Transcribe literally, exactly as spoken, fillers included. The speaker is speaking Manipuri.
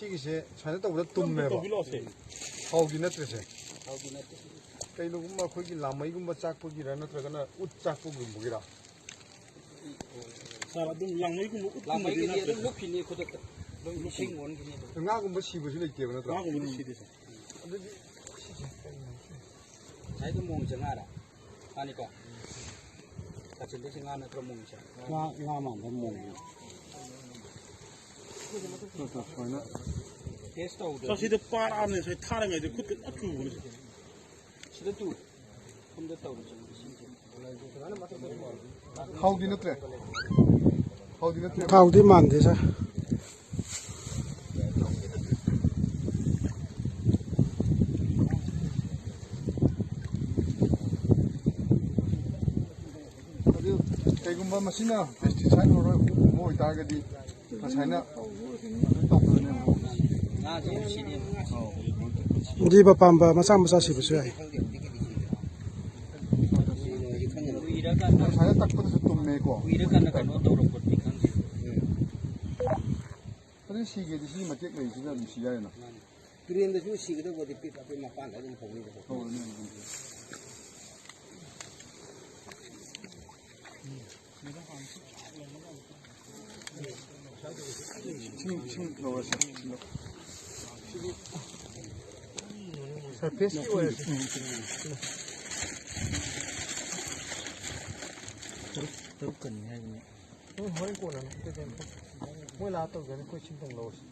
ꯁꯤꯒꯤꯁꯦ ꯁꯨꯃꯥꯏꯅ ꯇꯧꯕꯗ ꯇꯨꯝꯃꯦꯕ꯫ ꯇꯧꯕꯤ ꯂꯥꯛꯑꯣꯁꯦ꯫ ꯊꯥꯎꯗꯤ ꯅꯠꯇ꯭ꯔꯦꯁꯦ꯫ ꯊꯥꯎꯗꯤ ꯅꯠꯇꯦ꯫ ꯀꯩꯅꯣꯒꯨꯝꯕ ꯑꯩꯈꯣꯏꯒꯤ ꯂꯥꯃꯩꯒꯨꯝꯕ ꯆꯥꯛꯄꯒꯤꯔ ꯅꯠꯇ꯭ꯔꯒꯅ ꯎꯠ ꯆꯥꯛꯄꯒꯨꯝꯕꯒꯤꯔ? ꯁꯥꯔ, ꯑꯗꯨꯝ ꯂꯥꯃꯩꯒꯨꯝꯕ ꯎꯠꯀꯨꯝꯕꯗꯤ ꯂꯥꯃꯩꯒꯤꯗꯤ ꯑꯗꯨꯝ ꯅꯠꯇ꯭ꯔꯦ꯫ ꯂꯨꯞꯈꯤꯅꯤ ꯈꯨꯗꯛꯇ꯫ ꯑꯗꯨꯝ ꯏꯁꯤꯡ ꯑꯣꯟꯈꯤꯅꯤ ꯑꯗꯨꯝ꯫ ꯉꯥꯒꯨꯝꯕ ꯁꯤꯕꯁꯨ ꯂꯩꯇꯦꯕ ꯅꯠꯇ꯭ꯔꯥ? ꯉꯥꯒꯨꯝꯕꯗꯤ ꯁꯤꯗꯦ, ꯁꯥꯔ꯫ ꯑꯗꯨꯗꯤ ꯁꯤꯁꯦ ꯀꯩꯅꯣ? ꯉꯁꯥꯏꯗꯣ ꯃꯣꯡ ꯆꯪꯉꯛꯑꯔ? ꯃꯥꯅꯤꯀꯣ? ꯀꯥꯆꯤꯟꯗꯩꯁꯦ ꯉꯥ ꯅꯠꯇ꯭ꯔꯣ ꯃꯣꯡꯁꯦ? ꯉꯥ, ꯉꯥ ꯃꯥꯟꯕ ꯃꯣꯡ꯫ ꯁꯨꯃꯥꯏꯅ꯫ ꯇꯦꯁ ꯇꯧꯗ꯭ꯔꯗꯤ꯫ ꯁꯤꯗ ꯄꯥꯔꯛꯑꯕꯅꯦ, ꯉꯁꯥꯏ ꯊꯥꯔꯤꯉꯩꯗ ꯈꯨꯠꯇ ꯂꯣꯏ ꯆꯨꯕꯅꯦ꯫ ꯁꯤꯗ ꯇꯨ꯫ ꯁꯣꯝꯗ ꯇꯧꯔꯤꯁꯦ ꯏꯁꯤꯡꯁꯦ꯫ ꯊꯥꯎꯗꯤ ꯅꯠꯇ꯭ꯔꯦ? ꯊꯥꯎꯗꯤ ꯅꯠꯇ꯭ꯔꯦ? ꯊꯥꯎꯗꯤ ꯃꯥꯟꯗꯦ, ꯁꯥꯔ꯫ ꯑꯗꯨ ꯀꯩꯒꯨꯝꯕ ꯃꯁꯤꯅ pesticide ꯑꯣꯏꯔꯣꯏ, ꯎ ꯑꯣꯏꯇꯥꯔꯒꯗꯤ ꯉꯁꯥꯏꯅ ꯇꯧꯈ꯭ꯔꯅꯤ ꯑꯃꯨꯛ꯫ ꯉꯥꯁꯦ ꯁꯤꯅꯦꯕ꯫ ꯖꯤꯕ ꯄꯥꯟꯕ ꯃꯆꯥ ꯃꯆꯥ ꯁꯤꯕꯁꯨ ꯌꯥꯏ꯫ ꯈꯪꯗꯦ, ꯍꯧꯖꯤꯛꯀꯤꯗꯤ ꯁꯤꯗꯦ꯫ ꯀꯨꯏꯔꯀꯥꯟꯗ, ꯉꯁꯥꯏꯅ ꯇꯛꯄꯗꯁꯨ ꯇꯨꯝꯃꯦꯀꯣ꯫ ꯀꯨꯏꯔꯀꯥꯟꯗ ꯀꯩꯅꯣ ꯇꯧꯔꯛꯄꯗꯤ ꯈꯪꯗꯦ꯫ ꯑꯗꯨ ꯁꯤꯒꯦꯗꯤ ꯁꯤ ꯃꯇꯦꯛ ꯂꯩꯁꯤꯅ ꯑꯗꯨꯝ ꯁꯤ ꯌꯥꯔꯦꯅ꯫ ꯃꯥꯅꯤ꯫ ꯇꯨꯔꯦꯟꯗꯁꯨ ꯁꯤꯒꯗꯧꯕꯗꯤ ꯄꯤꯛ ꯑꯄꯤꯛ ꯃꯄꯥꯟꯗ ꯑꯗꯨꯝ ꯍꯧꯅꯤꯗꯀꯣ꯫ ꯍꯧꯔꯅꯤ ꯑꯗꯨꯝ꯫ ꯏꯁꯤꯡ, ꯏꯁꯤꯡ ꯂꯧꯔꯁꯦ꯫ Surface ꯀꯤ ꯑꯣꯏꯔꯁꯦ꯫ ꯇꯔꯨꯛ, ꯇꯔꯨꯛ ꯀꯟꯅꯤ ꯍꯥꯏꯕꯅꯦ꯫ ꯎꯝ, ꯍꯣꯔꯦꯟ ꯀꯣꯟꯅ ꯑꯃꯨꯛ ꯇꯧꯖꯔꯒꯦ꯫ ꯃꯣꯏ ꯂꯥꯛꯑ ꯇꯧꯖꯔꯅꯤ, ꯑꯩꯈꯣꯏ ꯁꯤꯝꯇꯪ ꯂꯧꯔꯁꯤ꯫